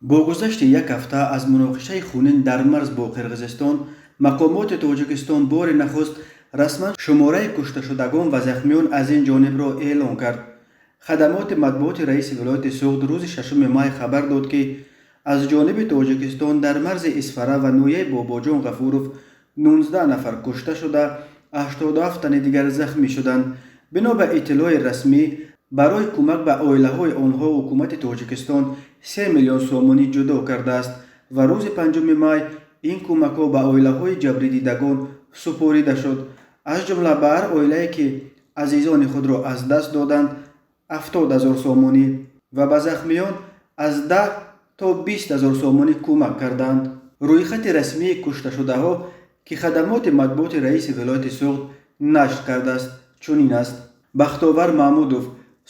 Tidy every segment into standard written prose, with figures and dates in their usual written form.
Бо гузашти як ҳафта аз муноқишаи хунин дар марз бо Қирғизистон, мақомоти Тоҷикистон бори нахуст расман шумораи кушташудагон ва захмиён аз ин ҷонибро эълон кард. Хадамоти матбуоти раиси вилояти Суғд рӯзи 6 май хабар дод, ки аз ҷониби Тоҷикистон дар марзи Исфара ва ноҳияи Бобоҷон Ғафуров 19 нафар кушта шуда, 87 тани дигар захмӣ шуданд. Бино ба иттилои расмӣ, барои кӯмак ба оилаҳои онҳо ҳукумати Тоҷикистон 3 миллион сомонӣ ҷудо кардааст ва рӯзи 5 май ин кӯмакҳо ба оилаҳои ҷабридидагон супорида шуд. Аз ҷумла ба ҳар оилае, ки азизони худро аз даст доданд, 70 000 сомонӣ ва ба захмиён аз 10 то 20 000 сомонӣ кӯмак карданд. Рӯйхати расмии кушташудаҳо, ки хадамоти матбуоти раиси вилояти Суғд нашр кардааст, чунин аст: Бахтовар Маҳмудов,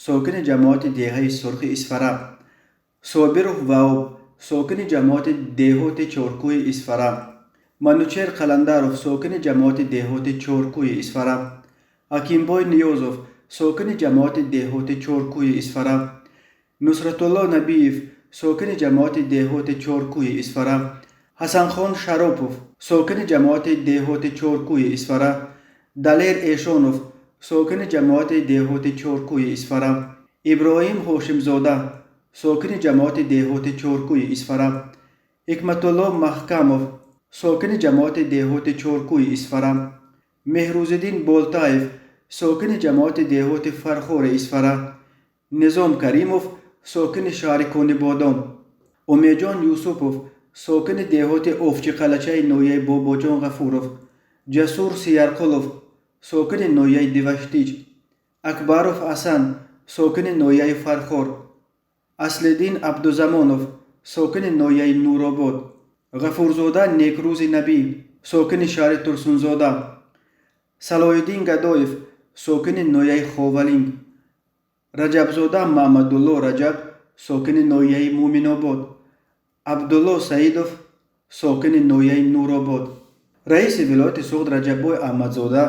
сокини ҷамоати деҳаи Сурхи Исфара, Собиров Ваоб, сокини ҷамоати деҳоти Чоркӯи Исфара, Манучер Қаландаров, сокини ҷамоати деҳоти Чоркӯи Исфара, Ҳакимбой Ниёзов, сокини ҷамоати деҳоти Чоркӯи Исфара, Нусратулло Набиев, сокини ҷамоати деҳоти Чоркӯи Исфара, Ҳасанхон Шаропов, сокини ҷамоати деҳоти Чоркӯи Исфара, Далер Эшонов, сокини ҷамоати деҳоти Чоркӯи Исфара, Иброҳим Ҳошимзода, сокини ҷамоати деҳоти Чоркӯи Исфара, Ҳикматулло Маҳкамов, сокини ҷамоати деҳоти Чоркӯи Исфара, Меҳрӯзиддин Болтаев, сокини ҷамоати деҳоти Фархори Исфара, Низом Каримов, сокини шаҳри Конибодом, Умедҷон Юсупов, сокини деҳоти Овчиқалачаи ноҳияи Бобоҷон Ғафуров, Ҷасур Сиярқулов, сокини ноҳияи Диваштич, Акбаров Ҳасан, сокини ноҳияи Фархор, Аслиддин Абдузамонов, сокини ноҳияи Нуробод, Ғафурзода Некрӯзи Набӣ, сокини шаҳри Турсунзода, Салоҳиддин Гадоев, сокини ноҳияи Ховалинг, Раҷабзода Маҳмадулло Раҷаб, сокини ноҳияи Муъминобод, Абдулло Саидов, сокини ноҳияи Нуробод. Раиси вилояти Суғд Раҷаббой Аҳмадзода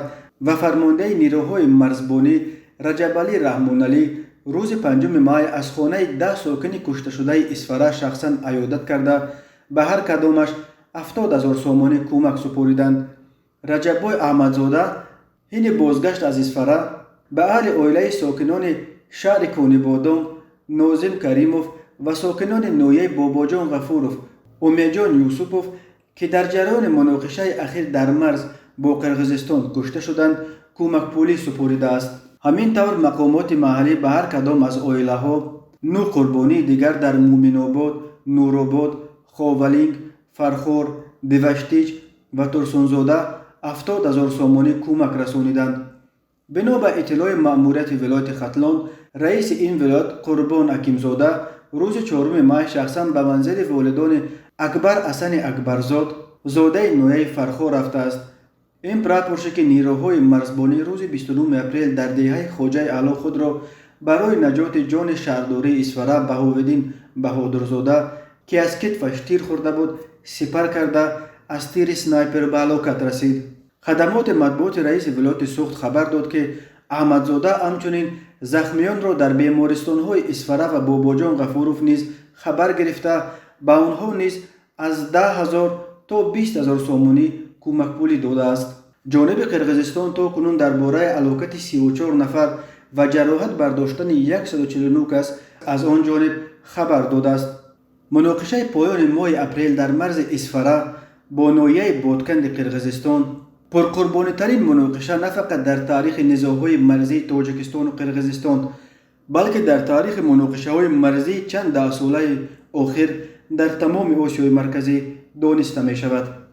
ва фармондеҳи нерӯҳои марзбонӣ Раҷабалӣ Раҳмоналӣ рӯзи 5 май аз хонаи 10 сокини кушташудаи Исфара шахсан аёдат карда, ба ҳар кадомаш 70 000 сомонӣ кӯмак супориданд. Раҷаббой Аҳмадзода ҳини бозгашт аз Исфара ба аҳли оилаи сокинони шаҳри Конибодом Нозим Каримов ва сокинони ноҳияи Бобоҷон Ғафуров Умедҷон Юсупов, ки дар ҷараёни муноқишаи ахир дар марз бо Қирғизистон кушта шуданд, кӯмакпулӣ супоридааст. Ҳамин тавр, мақомоти маҳаллӣ ба ҳар кадом аз оилаҳо нӯ қурбонии дигар дар Муъминобод, Нуробод, Ховалинг, Фархор, Диваштич ва Турсунзода 70 000 сомонӣ кӯмак расониданд. Бино ба иттилои маъмурияти вилояти Хатлон, раиси ин вилоят Қурбон Ҳакимзода рӯзи 4 май шахсан ба манзили волидони Акбар Ҳасани Акбарзод, зодаи ноҳияи Фархор, рафтааст. Ин прапорщики нерӯҳои марзбонӣ рӯзи 29 апрел дар деҳаи Хоҷаи Аъло худро барои наҷоти ҷони шаҳрдории Исфара Баҳовиддин Баҳодурзода, ки аз китфаш тир хӯрда буд, сипар карда, аз тири снайпер ба ҳалокат расид. Хадамоти матбуоти раиси вилояти Суғд хабар дод, ки Аҳмадзода ҳамчунин захмиёнро дар бемористонҳои Исфара ва Бобоҷон Ғафуров низ хабар гирифта, ба онҳо низ аз 10 000 то 20 000 сомонӣ кӯмакпулӣ додааст. Ҷониби Қирғизистон то кунун дар бораи ҳалокати 34 нафар ва ҷароҳат бардоштани 149 кас аз он ҷониб хабар додааст. Муноқишаи поёни моҳи апрел дар марзи Исфара бо ноҳияи Ботканди Қирғизистон пурқурбонитарин муноқиша на фақат дар таърихи низоъҳои марзии Тоҷикистону Қирғизистон, балки дар таърихи муноқишаҳои марзии чанд даҳсолаи охир дар тамоми Осиёи Марказӣ дониста мешавад.